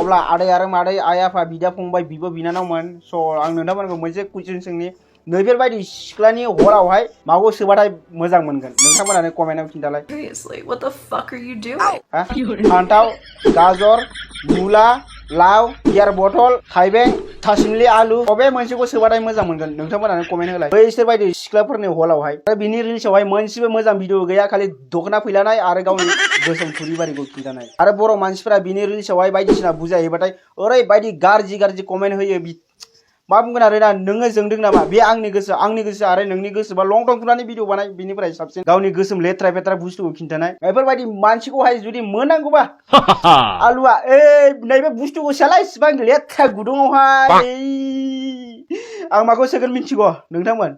अब्ला आदै आरो मादै आइ आफा बिदा फंबाय बिब' बिनानावमोन स' आं नोंथांमोनखौ मोनसे कुइसन सोंनि नैबेफोरबायदि सिख्लानि हरावहाय माखौ सोबाथाय मोजां मोनगोन नोंथांमोनानो कमेन्टआव खिन्थालाय Seriously, what the fuck are you doing? फान्थाव गाजर मुला लाव गियार बथल थाइबें थासिमलि आलु बबे मोनसेखौ सोबाथाय मोजां मोनगोन नोंथांमोनानो कमेन्ट होलाय बैसोर बायदि सिख्लाफोरनि हलावहाय आरो बिनि रिल्सआवहाय मोनसेबो मोजां भिडिअ गैया खालि दखना फैलानाय आरो गावनि गोसोम थुरिबारिखौ खिन्थानाय आरो बर' मानसिफोरा बिनि रिल्सआवहाय बायदिसिना बुजायोबाथाय ओरैबायदि गाज्रि कमेन्ट होयो मा बुंगोन आरो ना नोङो जोंदों नामा बे आंनि गोसो आरो नोंनि गोसोबा लंटं थुनानै भिडिअ बानाय बिनिफ्राय साबसिन गावनि गोसोम लेथ्रा फेथ्रा बुस्थुखौ खिन्थानाय बेफोरबायदि मानसिखौहाय जुदि मोनांगौबा आलुआ नैबे बुस्थुखौ साला इसिबां लेथ्रा गुदुङावहाय आं माखौ सोगोन मिथिगौ नोंथांमोन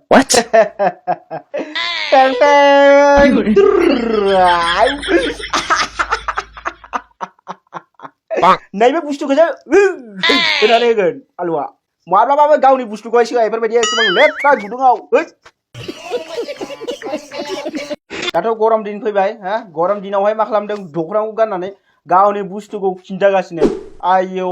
नैबे बुस्थुखौसो होनानै होगोन आलुआ माब्लाबाबो गावनि बुस्थुखौहाय सोआ बेफोरबायदि एसेबां लेथ्रा गुदुङाव दाथ' गरम दिन फैबाय हा गरम दिनावहाय मा खालामदों दखनाखौ गाननानै गावनि बुस्थुखौ खिन्थागासिनो आयौ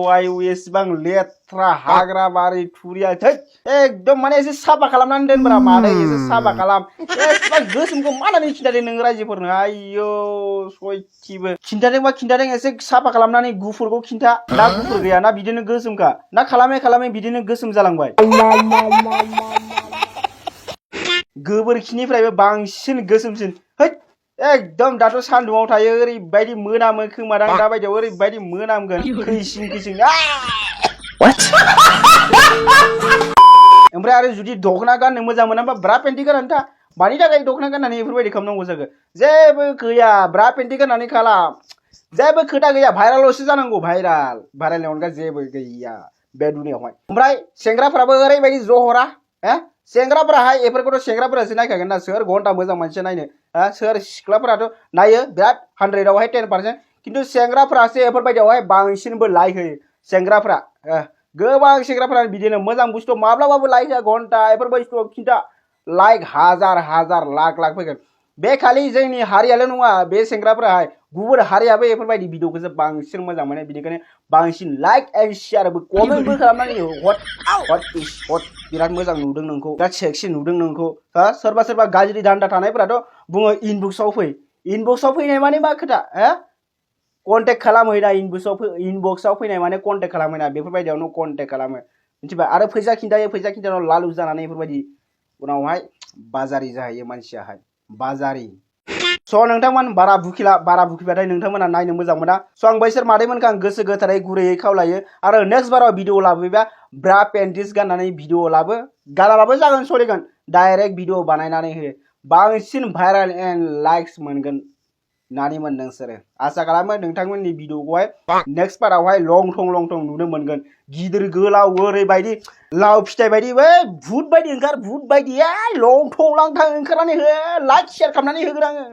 एसेबां लेथ्रा हाग्रा बारि थुरिया एकदम माने एसे साफा खालामनानै दोनब्रा मादै एसे साफा खालाम एसेबां गोसोमखौ मानानै खिन्थादों नों रायजोफोरनो आयौ सयथिबो खिन्थादों एसे साफा खालामनानै गुफुरखौ खिन्था ना गुफुर गैया ना बिदिनो गोसोमखा ना खालामै बिदिनो गोसोम जालांबाय गोबोरखिनिफ्रायबो बांसिन गोसोमसिन एकदम दाथ' सान्दुङाव थायो ओरैबायदि मोनामो खोमादां दा बायदियाव ओरैबायदि मोनामगोन खैसिं ओमफ्राय आरो जुदि दखना गाननो मोजां मोनाबा ब्रा पेन्टि गाननानै था मानि थाखाय दखना गाननानै बेफोरबायदि खालामनांगौ जाखो जेबो गैया ब्रा पेन्टि गाननानै खालाम जेबो खोथा गैया भाइरालल'सो जानांगौ भाइरालनि अनगा जेबो गैया बे दुनियावहाय ओमफ्राय सेंग्राफोराबो ओरैबायदि जहरा सेंग्राफोराहाय बेफोरखौथ' सेंग्राफोरासो नायखागोन ना सोर घन्टा मोजां मानसि नायनो सोर सिख्लाफोराथ' नायो बिराद 100आवहाय 10% खिन्थु सेंग्राफोरासो बेफोरबायदियावहाय बांसिनबो लाइक होयो सेंग्राफोरा गोबां सेंग्राफोरा बिदिनो मोजां बुस्थु माब्लाबाबो लाइक होआ घन्टा बेफोर बुस्थुआव खिन्था लाइक हाजार लाख फैगोन बे खालि जोंनि हारियाल' नङा बे सेंग्राफोराहाय गुबुन हारियाबो बेफोरबायदि भिडिअखौसो बांसिन मोजां मोनो बिनिखायनो बांसिन लाइक एन्ड शेयारबो कमेन्टबो खालामनानै हट बिराद मोजां नुदों नोंखौ बिराद सेक्सि नुदों नोंखौ सोरबा गाज्रि दान्दा थानायफोराथ' बुङो इनबक्सआव फैनाय माने मा खोथा कन्टेक्ट खालामहैना इनबक्सआव फैनाय माने कन्टेक्ट खालामहैना बेफोरबायदियावनो कन्टेक्ट खालामो मिथिबाय आरो फैसा खिन्थानायाव लालु जानानै बेफोरबायदि उनावहाय बाजारि जाहैयो मानसियाहाय बाजारि स' नोंथांमोन बारा बुखिबाथाय नोंथांमोना नायनो मोजां मोना स' आं बैसोर मादैमोनखौ आं गोसो गोथारै गुरैयै खावलायो आरो नेक्स्ट बाराव भिडिअ लाबोयोबा ब्रा पेन्टिस गाननानै भिडिअ लाबो गानाबाबो जागोन सोलिगोन डाइरेक्ट भिडिअ बानायनानै हो बांसिन भाइराल एन्ड लाइक्स मोनगोन नानिमोन नोंसोरो आसा खालामो नोंथांमोननि भिडिअखौहाय नेक्स्ट बारावहाय लंथं नुनो मोनगोन गिदिर गोलाव ओरैबायदि लाव फिथाइ बायदि भुट बायदि लंथं लांथां ओंखारनानै हो लाइक शेयार खालामनानै होगोन आङो